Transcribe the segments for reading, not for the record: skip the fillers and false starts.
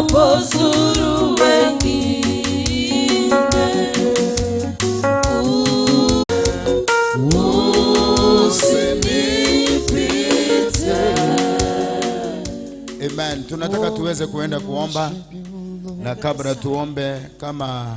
Unapozuru wengine, usinipite. Amen. Tunataka tuweze kuenda kuomba, na kabla tuombe, kama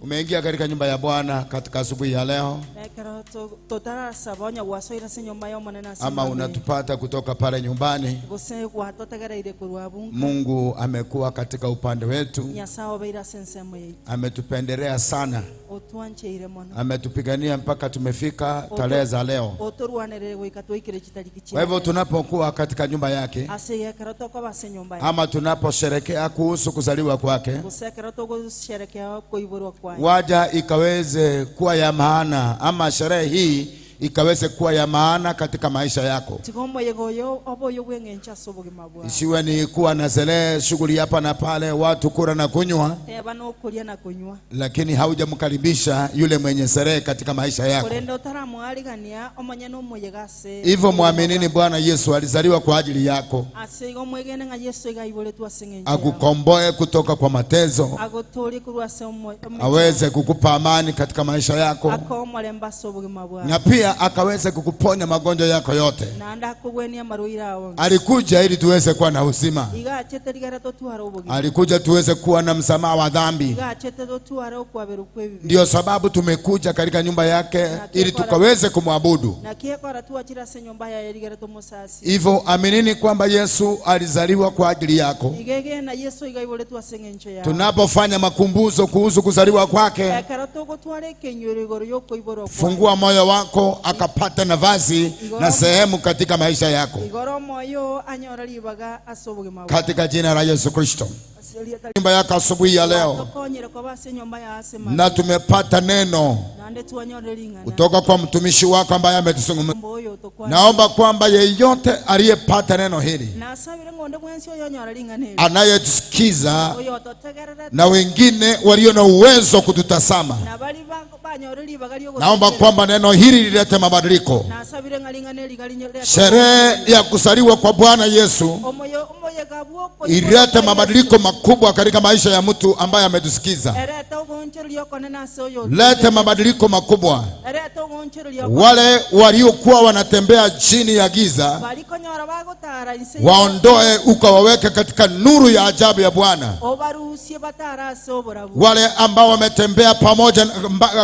umeingia katika nyumba ya Bwana katika asubuhi ya leo, Ekero totarasa gwasoira ase nyumba ya omonene ase ama mambia. unatupata kutoka pale nyumbani, Gose gwatotegereire korwa bunga. Mungu amekuwa katika upande wetu, Nyasaye obeire ase ensemo yaitu. ametupendelea sana, Otwancheire mono. ametupigania mpaka tumefika tarehe za leo. Otorwanerere goika twaikire chitariki Kwa hivyo chiaye. tunapokuwa katika nyumba yake Ase ekero tokoba ase nyumba yaye. ama tunaposherekea kuhusu kuzaliwa kwake, Gose ekero togosherekea koiborwa kwaye. waja ikaweze kuwa ya maana, ama sherehe hii ikaweze kuwa ya maana katika maisha yako. Tiga omoyega oyo obe oyo bw'eng'encho ase obogima bwao. Isiwe ni kuwa na zile shughuli hapa na pale, watu kula na kunywa, Teba nokoria na kunywa. lakini haujamkaribisha yule mwenye sherehe katika maisha yako. Korende otaramwarigania omanye nomoyega ase Hivyo obogima mwaminini bwao. Bwana Yesu alizaliwa kwa ajili yako, Ase igo omwegene ng'a Yesu iga aiboretwe ase eng'encho yao. akukomboe kutoka kwa mateso, Agotorie korwa ase omochando. aweze kukupa amani katika maisha yako, Akoe omorembe ase obogima bwao. na pia akaweze kukuponya magonjwa yako yote. Naende akogwenia amarwaire ao onsi. Alikuja ili tuweze kuwa na uzima, Iga achete rigere totware obogima. alikuja tuweze kuwa na msamaha wa dhambi. Iga achete totware okwaberwa kwa ebibe. Ndiyo sababu tumekuja katika nyumba yake ili tukaweze kumwabudu. Naki ekora twachire ase enyomba yaye rigere tomosasi. Hivyo aminini kwamba Yesu alizaliwa kwa ajili yako. Iga egena Yesu iga aiboretwe ase eng'encho yao. Tunapofanya makumbuzo kuhusu kuzaliwa kwake, Ekero togotwara ekenywero igoro yokoiborwa kwaye. fungua moyo wako akapata nafasi na sehemu katika maisha yako, Igoro omoyo anyora ribaga ase obogima bwao. katika jina la Yesu Kristo. Ase erieta Nyumba yako asubuhi ya leo, Tokonyere koba ase enyomba ya ase na mambia. tumepata neno Naende twanyore ring'ana. kutoka kwa mtumishi wako ambaye ametuzungumza. Omboyo tokwana. Naomba kwamba yeyote aliyepata neno hili, Nasabire ng'onde bwensi oyo onyora ring'ana eri. anayetusikiza Oyo ototegererete. na wengine walio na uwezo kututazama, Na bari banyore ribaga naomba kwamba neno hili lilete mabadiliko. Nasabire ng'a ring'ana eri rinyorete. Sherehe ya kuzaliwa kwa Bwana Yesu Omoyo omoyega bw'okoiborwa ilete kwa Yesu. mabadiliko makubwa katika maisha ya mtu ambaye ametusikiza. Erete ogonchereria okonene ase oyo Lete ototegererete. mabadiliko makubwa. Erete ogonchereria okonene. Wale waliokuwa wanatembea chini ya giza Barikonyora bagotara inse waondoe, ukawaweke katika nuru ya ajabu ya Bwana. Obarusie batara ase oborabu. Wale ambao wametembea pamoja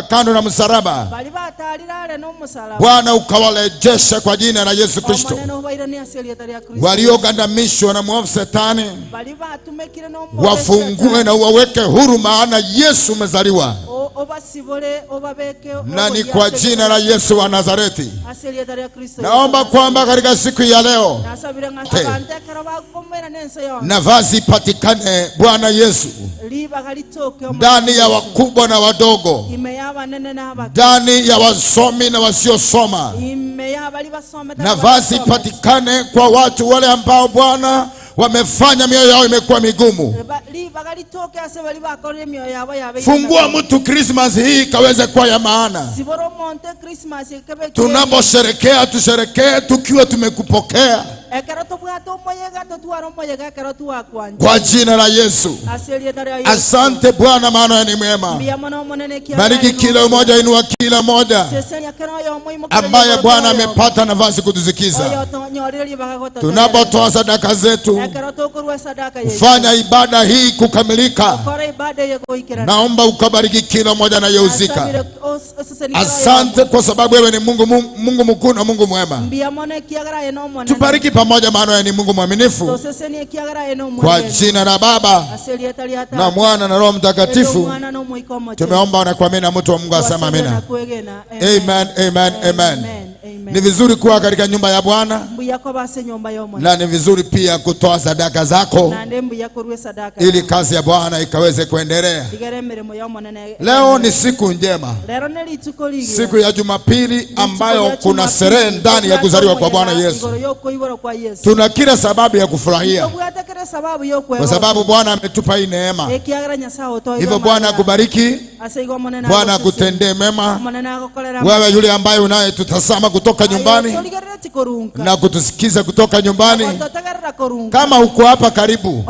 kando na msalaba, Bari batarire are n'omusalaba. Bwana ukawarejeshe kwa jina la Yesu Kristo. Omonene obairanie ase erieta ria Kristo. Waliogandamishwa na mwovu Shetani Bari batumekire n'omwovu wafungue Shetani. na uwaweke huru, maana Yesu umezaliwa, Obasibore obabeke na ni kwa jina la Yesu wa Nazareti. Ase erieta ria Kristo. Naomba kwamba katika siku ya leo Nasabire ng'a Te. abantu ekero bakomera n'ense yonsi. nafasi ipatikane, Bwana Yesu, Ribaga ritoke omonene ndani ya Yesu. wakubwa na wadogo, Ime y'abanene n'abake. ndani ya wasomi na wasiosoma. Ime y'abari basomete Nafasi n'abatasomete. ipatikane kwa watu wale ambao Bwana wamefanya mioyo yao imekuwa migumu. Ribaga ritoke ase bari bakorire emioyo yabo yabeire Fungua emigumu. mtu Christmas hii ikaweze kuwa ya maana. Sibora omonto Christmas ekebe Tunaposherekea tusherekee tukiwa tumekupokea. Ekero tobwate Kwa jina la Yesu. Asante Bwana, maana ni mwema. Bariki kila mmoja, inua kila mmoja ambaye Bwana amepata nafasi kutusikiza. Tunapotoa sadaka zetu, fanya ibada hii kukamilika. Naomba ukabariki kila mmoja anayehusika. Asante kwa sababu wewe ni Mungu, Mungu mkuu na Mungu mwema. Tubariki pamoja, maana wewe ni Mungu mwaminifu. Kwa jina la Baba na Mwana na Roho Mtakatifu tumeomba na kuamini, na mtu wa Mungu asema amina. Amen, amen, amen. Ni vizuri kuwa katika nyumba ya Bwana, na ni vizuri pia kutoa sadaka zako ili kazi ya Bwana ikaweze kuendelea. Leo ni siku njema, siku ya Jumapili ambayo kuna sherehe ndani ya kuzaliwa kwa Bwana Yesu. Tuna kila sababu ya kufurahia kwa sababu Bwana ametupa hii neema. Hivyo Bwana akubariki, Bwana akutendee mema. Wewe yule ambaye unayetutazama kutoka nyumbani na kutusikiza kutoka nyumbani, kama uko hapa karibu,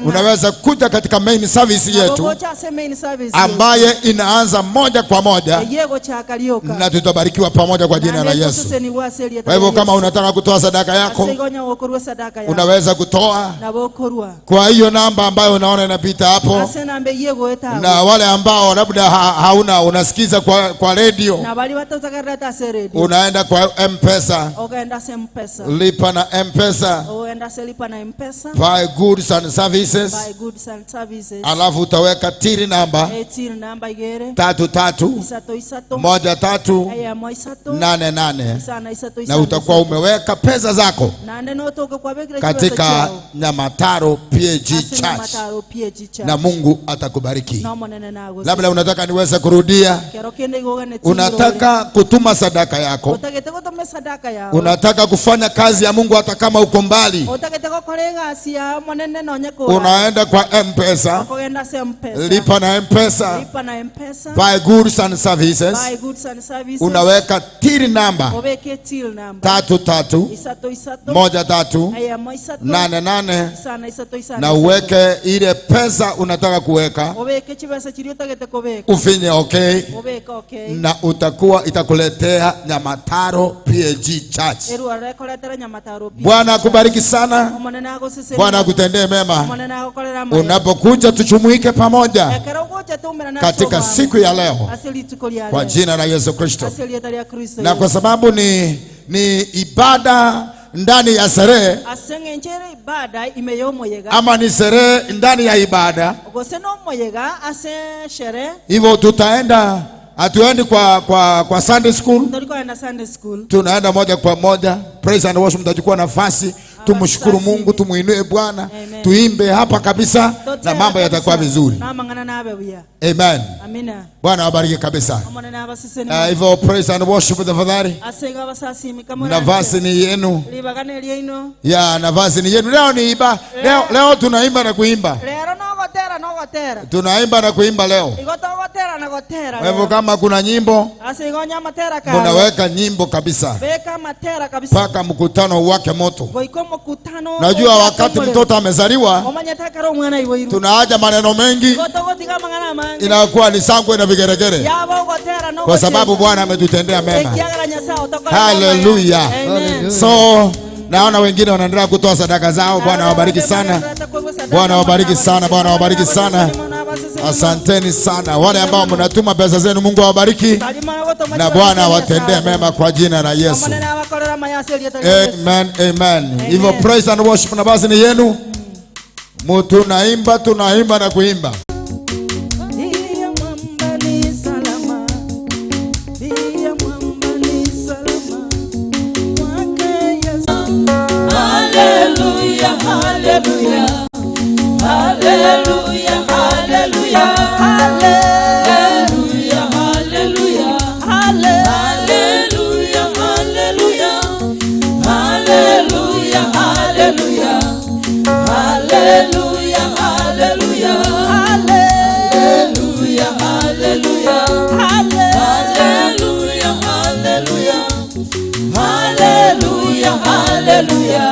unaweza kuja katika main service yetu ambaye inaanza moja kwa moja, na tutabarikiwa pamoja kwa jina la Yesu. Kwa hivyo kama unataka kutoa sadaka yako, unaweza kutoa kwa hiyo namba ambayo unaona inapita hapo. Na wale ambao labda hauna, unasikiza kwa radio, unaenda kwa M-Pesa, lipa na M-Pesa, buy goods and services, alafu utaweka tiri namba 3 3 1 3 8 8, na utakuwa umeweka pesa zako katika Nyamataro PAG Church, na Mungu atakubariki. Labda unataka niweze kurudia, unataka kutuma sadaka yako, unataka kufanya kazi ya Mungu hata kama uko mbali, unaenda kwa M-Pesa, lipa na M-Pesa, buy goods and services, unaweka till number 3 3 1 3 8 8, na uweke ile pesa unataka kuweka, ufinye okay, na utakuwa itakuletea Nyamataro PAG Church. Bwana akubariki sana, Bwana akutendee mema. Unapokuja tuchumuike pamoja katika siku ya leo kwa jina la Yesu Kristo. Na kwa sababu ni ibada ndani ya sherehe, ama ni sherehe ndani ya ibada, hivyo tutaenda, hatuendi kwa Sunday school, tunaenda moja kwa moja praise and worship. Mtachukua nafasi tumshukuru Mungu, tumuinue Bwana, tuimbe hapa kabisa, na mambo yatakuwa vizuri. Amen. Bwana awabariki kabisa. Hivyo praise and worship tafadhali. Nafasi ni yenu. Ya, nafasi ni yenu. Leo ni iba. Leo tunaimba na kuimba. Tunaimba na kuimba leo. Kwa hivyo kama kuna nyimbo, unaweka nyimbo kabisa mpaka mkutano wake moto. Najua wakati mtoto amezaliwa tunaaja maneno mengi, inakuwa ni sangwe na vigeregere, kwa sababu Bwana ametutendea mema. Hallelujah. So naona wengine wanaendelea kutoa sadaka zao. Bwana awabariki sana. Bwana awabariki sana. Bwana awabariki sana. Asanteni sana wale ambao mnatuma pesa zenu. Mungu awabariki na Bwana awatendee mema kwa jina la Yesu. Amen, amen. Hivyo praise and worship na basi ni yenu. Tunaimba, tunaimba na kuimba. Hallelujah, hallelujah, hallelujah, hallelujah, hallelujah, hallelujah, hallelujah, hallelujah, hallelujah, hallelujah, hallelujah, hallelujah, hallelujah, hallelujah, hallelujah, hallelujah, hallelujah, hallelujah.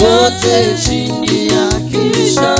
Yote chini ya kisha.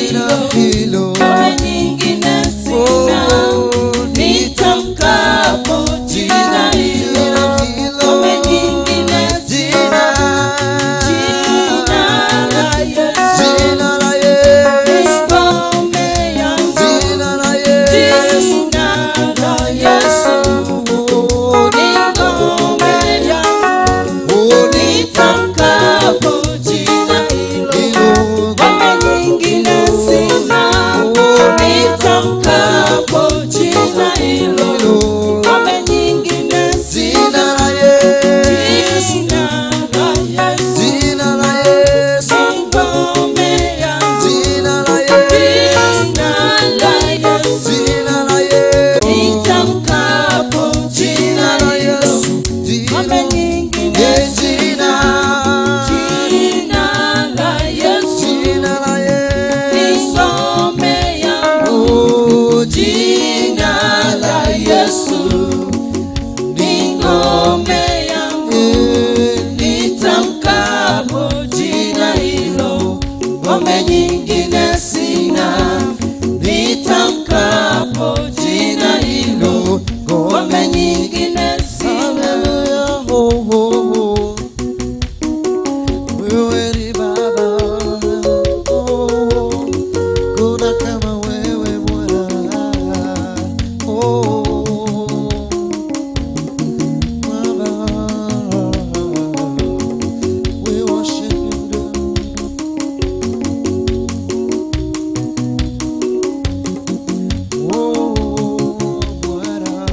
hilo, hilo, ngome nyingine sina. Nitamkapo jina hilo, ngome nyingine sina. Jina la Yesu, jina la Yesu, ngome yangu. Jina la Yesu, Jina la Yesu, ni ngome yangu. Nitamkapo jina hilo, ngome nyingine sina. Nitamkapo jina hilo, ngome nyingine sina. jina la Yesu, Jina la Yesu, jina la Yesu, ni ngome yangu. Jina la Yesu, Jina la Yesu, jina la Yesu, nitamkapo jina jina la hilo, Yesu, ngome nyingine jina, Jina la Yesu, jina la ni Yesu, ngome yangu. oh, Jina la Yesu, ni ngome yangu. Nitamkapo jina hilo, ngome nyingine sina. Nitamkapo jina hilo, ngome nyingine sina. Hallelujah, oh, oh, oh. Wewe ni Baba, oh, kuna kama wewe Bwana, oh, Baba, we worship you, God. Oh, Bwana.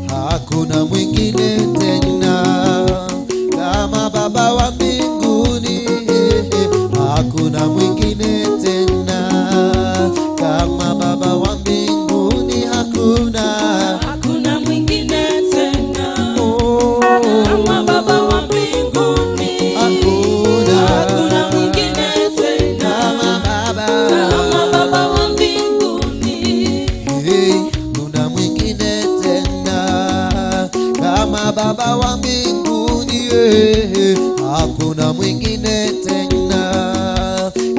Hakuna mwingine tena kama Baba wa mbinguni, hakuna mwingine tena kama Baba wa mbinguni, hakuna. Hakuna mwingine tena Oh, kama Baba wa mbinguni. Hakuna. Hakuna mwingine tena kama Baba. kama Baba wa mbinguni. Hey, kuna mwingine tena kama Baba wa mbinguni, eh, hakuna mwingine tena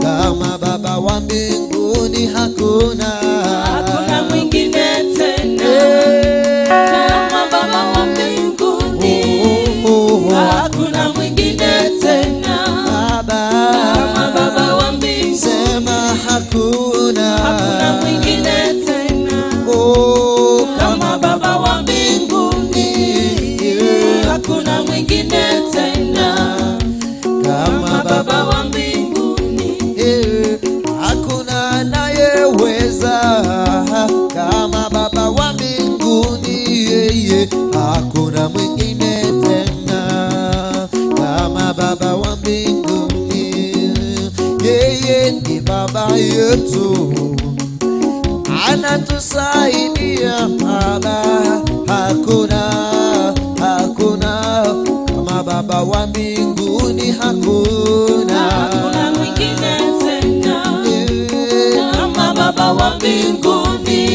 kama Baba wa mbinguni, hakuna. Hakuna mwingine tena Eh, kama Baba wa mbinguni. oh, oh, oh, Hakuna mwingine tena Baba, kama Baba wa mbinguni. sema hakuna, Hakuna mwingine tena oh, kama Baba wa mbinguni. Hakuna mwingine tena kama kama Baba Baba wa mbinguni. Eh, hakuna anayeweza kama Baba wa mbinguni, yeye hakuna mwingine tena kama Baba wa mbinguni, yeye ni Baba yetu anatusaidia Baba, hakuna hakuna kama Baba wa mbinguni, hakuna. Hakuna mwingine tena Eh, kama Baba wa mbinguni.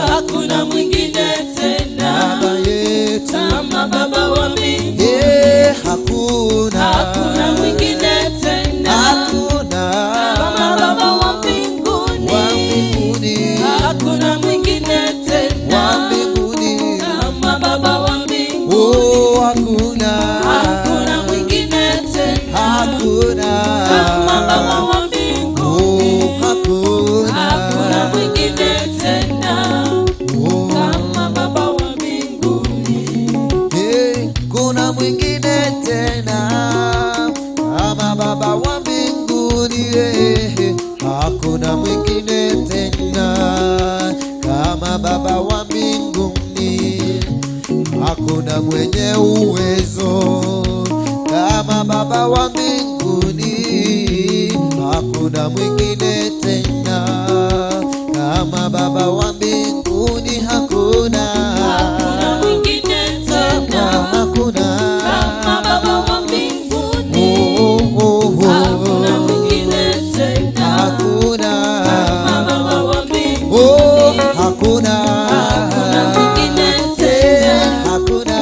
Hakuna mwingine tena Baba yetu, kama Baba wa mbinguni. eh, hakuna Hakuna mwingine tena hakuna kama Baba wa mbinguni. wa mbinguni, Hakuna mwingine wa tena mbinguni, kama Baba wa mbinguni. oh, hakuna Hakuna mwingine tena hakuna kama Baba wa mbinguni. oh, hakuna Hakuna mwingine tena oh. kama Baba wa mbinguni. Hey, kuna mwingine tena kama Baba wa mbinguni, eh, hakuna mwingine tena kama Baba wa mbinguni, hakuna mwenye uwezo kama Baba wa mbinguni, hakuna mwingine tena kama Baba wa mbinguni, hakuna Hakuna mwingine tena hakuna kama Baba wa mbinguni. Oh, oh, oh. Hakuna mwingine tena Hakuna. kama Baba wa mbinguni. Oh, hakuna. Hakuna mwingine Eh, tena hakuna.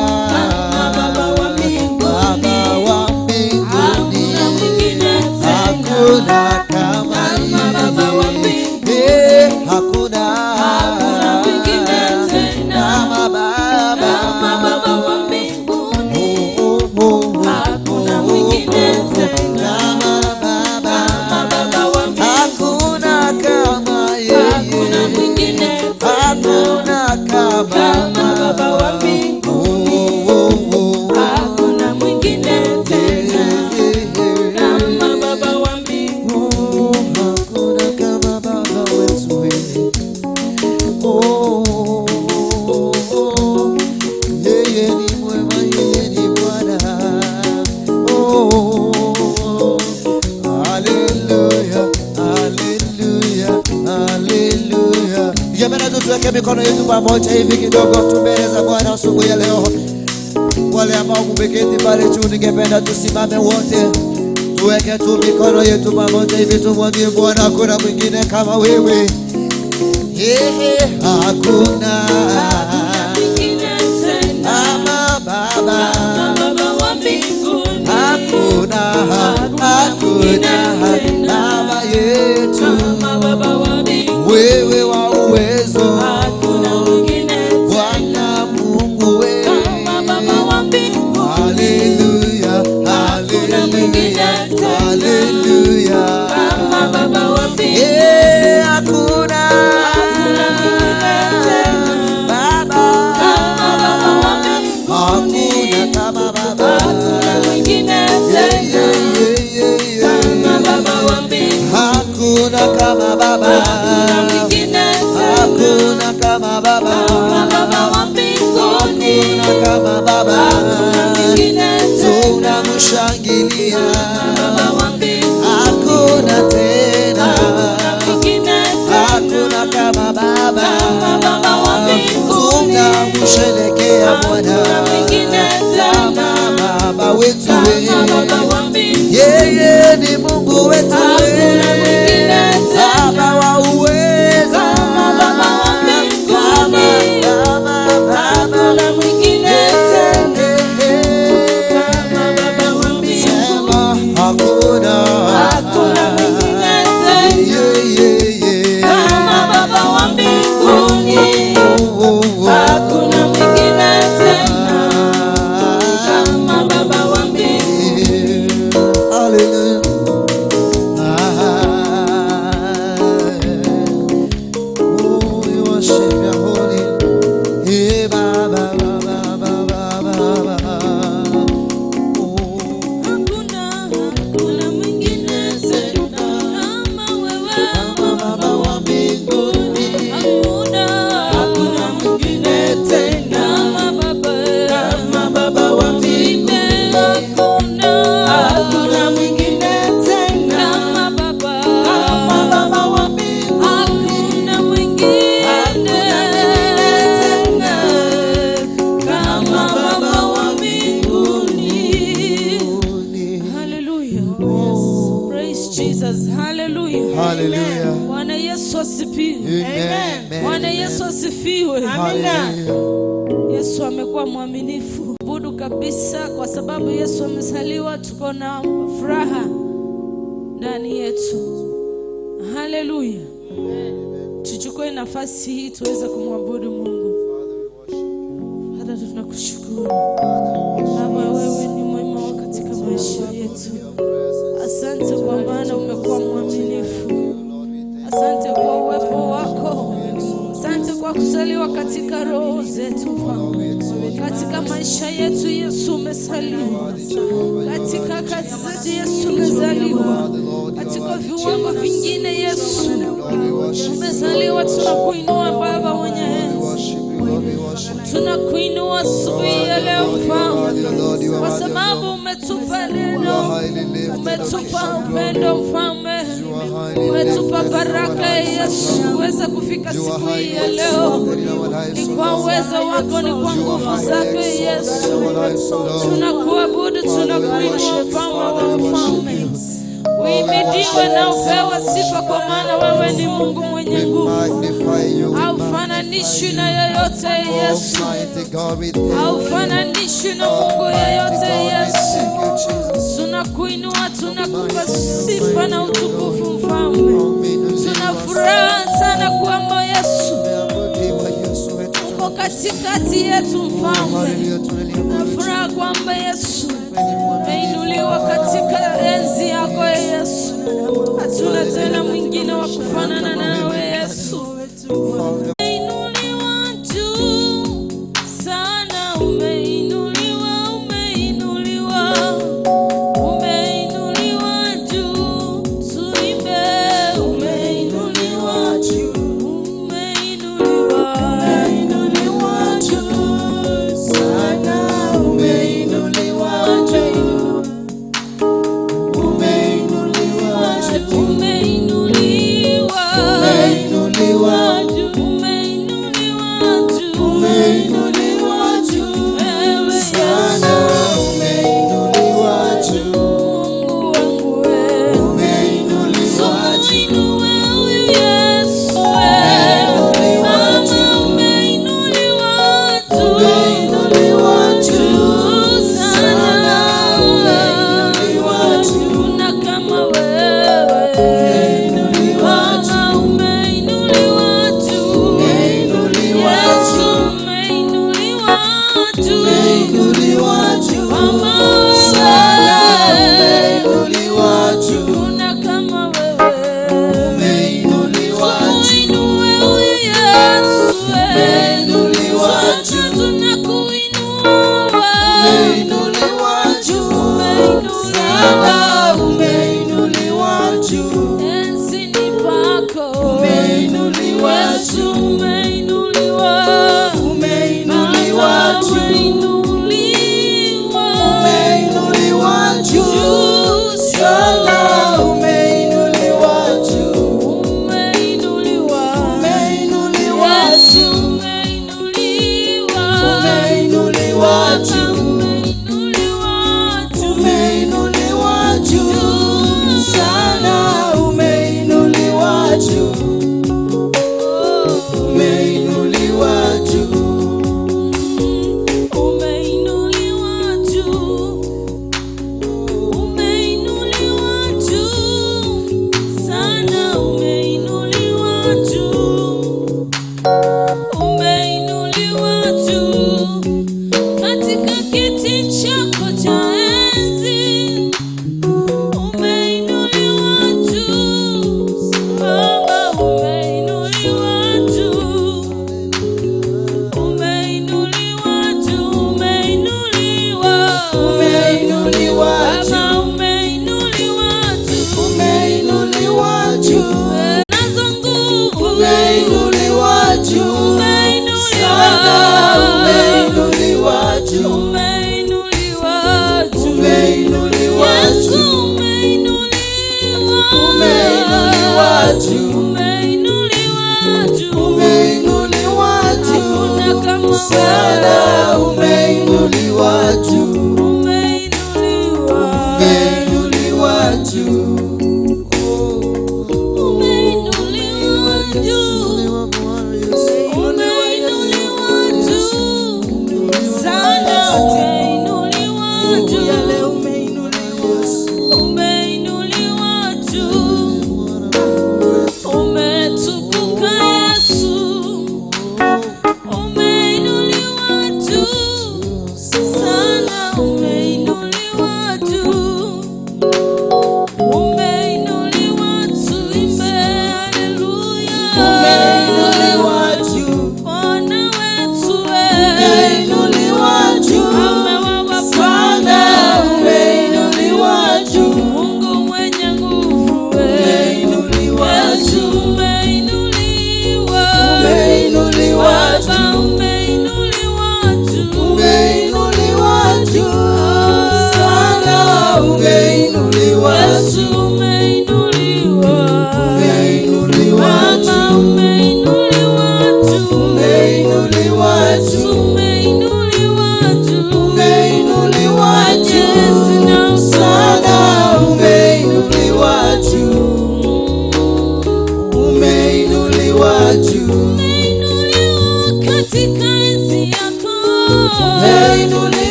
mikono yetu pamoja hivi kidogo tu mbele za Bwana asubuhi ya leo. Wale ambao mmeketi pale juu, ningependa tusimame wote, tuweke tu mikono yetu pamoja hivi, tumwambie Bwana hakuna mwingine kama wewe. Hakuna Mwingine tena kama Baba, kama Baba wa mbinguni. Hakuna, hakuna Baba yetu, Kama Baba wa mbinguni. Wewe wa uwezo, Hakuna mwingine tena Bwana Mungu wewe. kama Baba wa mbinguni. Haleluya, Hakuna mwingine haleluya, tena haleluya. kama Baba wa mbinguni. Hakuna Hakuna mwingine tena Baba, kama Baba wa mbinguni. Hakuna kama Baba. Hakuna mwingine Yeah, tena yeah, yeah, yeah. kama Baba wa mbinguni. Hakuna kama Baba. Hakuna mwingine tena Hakuna kama Baba. kama Baba wa mbinguni. Hakuna kama Baba. Hakuna mwingine tena Tunamshangilia. Baba wa mbinguni. Hakuna tena. Hakuna mwingine tena Hakuna kama Baba. kama Baba wa mbinguni. Tunamsherehekea Bwana. Hakuna mwingine tena Kama Baba wetu kama wewe. Baba wa mbinguni. Yeye ni Mungu wetu Hakuna wewe. mwingine tena Baba wa uweza. kama Baba wa mbinguni. Baba, Baba, Hakuna mwingine tena Baba. kama Baba wa mbinguni. Sema hakuna. Hakuna mwingine tena Yeah, yeah, yeah. kama Baba wa mbinguni. Oh, oh, oh. Hakuna mwingine tena kama Baba wa mbinguni. Hallelujah. Ah. Oh, we worship your holy. Hey, ba, ba, ba, ba, ba, ba, ba, ba. Oh. Hakuna, hakuna mwingine tena kama wewe Baba wa mbinguni. Hakuna, Hakuna mwingine tena kama Baba, kama Baba wa mbinguni. Hakuna, Hakuna mwingine tena kama Baba, kama Baba wa mbinguni. Hakuna mwingine tena kama Baba wa mbinguni. Hallelujah. Praise Jesus. Hallelujah. Hallelujah. Bwana Yesu asifiwe. Amen. Bwana Yesu asifiwe. Hallelujah. Yesu amekuwa mwaminifu budu kabisa, kwa sababu Yesu amezaliwa, tuko na furaha ndani yetu. Haleluya! Tuchukue nafasi hii tuweze kumwabudu Mungu. Father, tunakushukuru Baba, wewe ni mwema katika maisha yetu. Asante kwa maana umekuwa mwaminifu. Asante kwa uwepo wako. Asante kwa kuzaliwa katika roho zetu Baba. Katika maisha yetu Yesu umezaliwa. Katika kazi zetu Yesu umezaliwa. Katika viwango vingine Yesu umezaliwa. Tunakuinua Baba mwenye enzi. Tunakuinua asubuhi ya leo Mfalme, kwa sababu umetupa neno, umetupa upendo Mfalme, umetupa baraka ya Yesu kuweza kufika siku hii ya leo. Ni kwa uwezo wako, ni kwa nguvu zako Yesu. Tunakuabudu, tunakuinua Mfalme wa mfalme. Uhimidiwe na upewe sifa, kwa maana wewe ni Mungu mwenye nguvu. Haufananishwi na yoyote Yesu, haufananishwi na Mungu yeyote Yesu. Tunakuinua, tunakupa sifa na utukufu Mfalme. Tuna furaha sana kwamba Yesu uko katikati yetu Mfalme. Na furaha kwamba Yesu umeinuliwa katika enzi yako Yesu. Hatuna tena mwingine wa kufanana nawe Yesu. Umeinuliwa juu sana, umeinuliwa, umeinuliwa, umeinuliwa juu, tuimbe, umeinuliwa juu, umeinuliwa, Umeinuliwa juu sana, umeinuliwa juu, umeinuliwa juu, umeinuliwa, umeinuliwa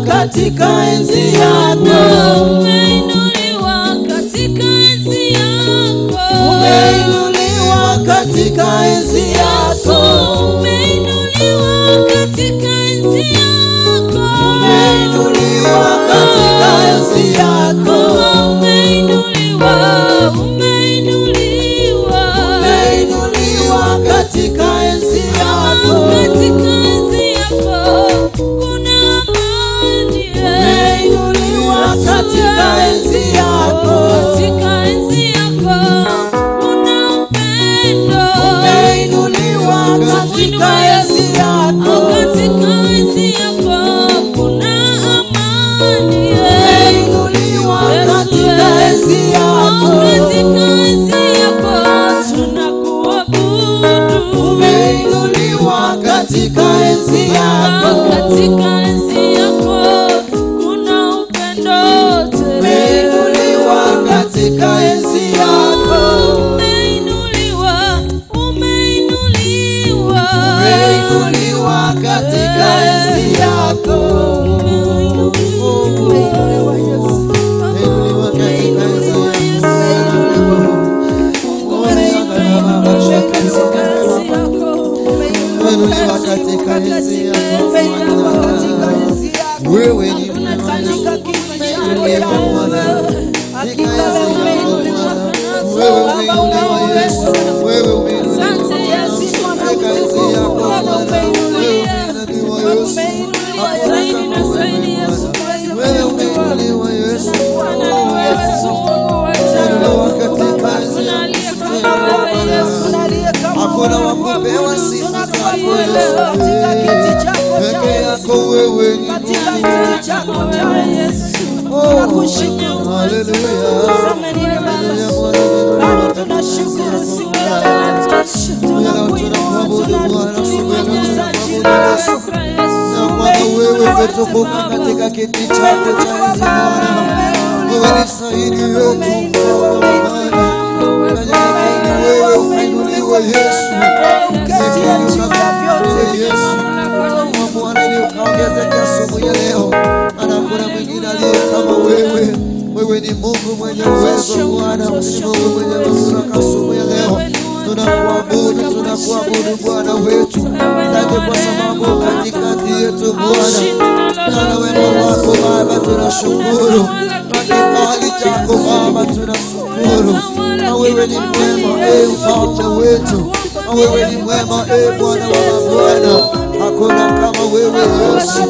katika enzi yako. Umeinuliwa katika enzi yako. Umeinuliwa katika enzi yako. Umeinuliwa katika enzi yako. Umeinuliwa katika enzi yako. Umeinuliwa, umeinuliwa. Umeinuliwa katika enzi yako. Katika enzi yako kuna amani. Umeinuliwa katika enzi yako. Katika enzi yako kuna upendo. Umeinuliwa katika enzi yako. Katika enzi yako kuna amani. Umeinuliwa katika enzi yako. Katika enzi yako tunakuabudu. Umeinuliwa katika enzi yako. Katika enzi yako kuna upendo tele. Umeinuliwa katika enzi yako. Umeinuliwa, umeinuliwa. Umeinuliwa katika enzi yako. Umeinuliwa Yesu. Umeinuliwa katika enzi Umeinuliwa katika enzi yako. Wewe ni mwema. Umeinuliwa Bwana. Katika enzi yako Bwana. Wewe umeinuliwa Yesu. Wewe umeinuliwa Asante Yesu. katika enzi yako Bwana. Wewe umeinuliwa Yesu. Zaidi na zaidi Yesu. Wewe umeinuliwa Yesu. Bwana ni wewe tu Mungu wa ajabu. Umeinuliwa katika enzi Hakuna yako. aliye kama wewe Yesu. Hakuna wa kupewa sifa zako Yesu. Katika kiti chako cha Peke yako wewe ni katika Mungu. kiti chako cha Yesu. Oh, Tunakushukuru. haleluya. Tusamehe Baba. Baba, tunashukuru siku ya leo. Tunakuinua, tunalitukuza jina lako. Na kwamba wewe umetukuka katika kiti chako cha enzi Bwana. Wewe ni stahili yetu Bwana. Unanyenyekea wewe umeinuliwa Yesu. Uketie juu ya vyote. Yesu. Bwana ili ukaongezeke asubuhi ya leo. Maana hakuna mwingine aliye kama wewe. Wewe ni Mungu mwenye uwezo Bwana, ni Mungu mwenye mamlaka asubuhi ya leo. Tunakuabudu, tunakuabudu Bwana wetu. Asante kwa sababu katikati yetu Bwana. Na wema wako Baba tunashukuru. Na kibali chako Baba tunashukuru. Na wewe ni mwema, e mfalme wetu. Na wewe ni mwema, e Bwana wa mabwana. Hakuna kama wewe Yesu.